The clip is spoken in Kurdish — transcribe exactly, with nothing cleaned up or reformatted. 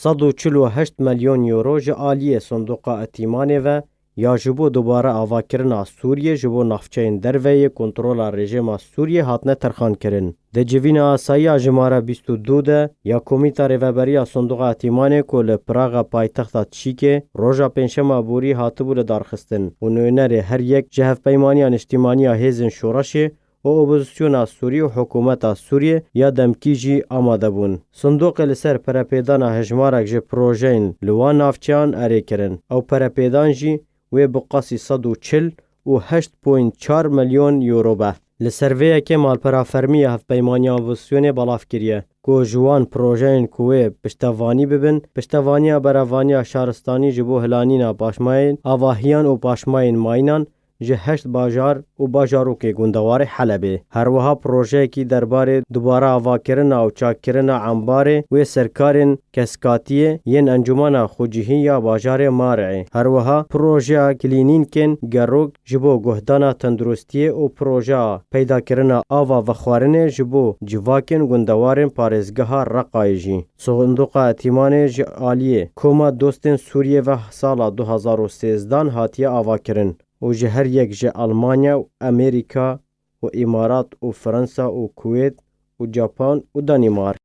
sed û çil û heşt milyon euro ji aliyê Sindoqa Etîmanê ve ya ji bo dubare avakirina Sûriyê ji bo navçeyên derve yê kontrola rejîma Sûriyê hatine terxankirin. Di civîna asayiya jimare bîst û du de ya Komîta Rêveberiya Sindoqa Etîmanê ku li Praga paytexta Çîkê roja Pêncşema borî hatibû lidarxistin û nûnerê her yek ji Hevpeymaniya Niştîmaniya Hêzên Şoreşê û Opozisyona Sûrî û Hikûmeta Sûriyê ya demkî jî amade bûn. Sindoqê li ser perepêdana hejmarek ji projeyên li wan navçeyan erê kirin. Ew perepêdan jî wê bi qasî sed û çil û heşt point çar milyon euro be. Li ser vê yekê malpera fermî ya Hevpeymaniya Opozisyonê belav kiriye ku ji wan projeyên ku wê piştevanî bibin, piştevaniya berevaniya şaristanî ji bo hilanîna paşmayên avahiyan û paşmayên mayînan ji heşt bajar û bajarokê gundewarê Helebê. Her wiha projeyekî derbarê dubare avakirina û çakkirina embarê wê serkarên keskatiyê yên Encûmena Xwecihî ya bajarê Mar'ê. Her wiha projeya klînînkên gerok ji bo guhdana tenduristiyê û projeya peydakirina ava vexwarinê ji bo civakên gundewarên parêzgeha Reqayê jî. Sindoqa Etîmanê ji aliyê Koma Dostên Sûriyê ve sala du hazar û sêzdan hatiye avakirin û ji her yek ji Almanya û Amerîka û Îmarat û Fransa û Kuwêt û Japan û Danîmark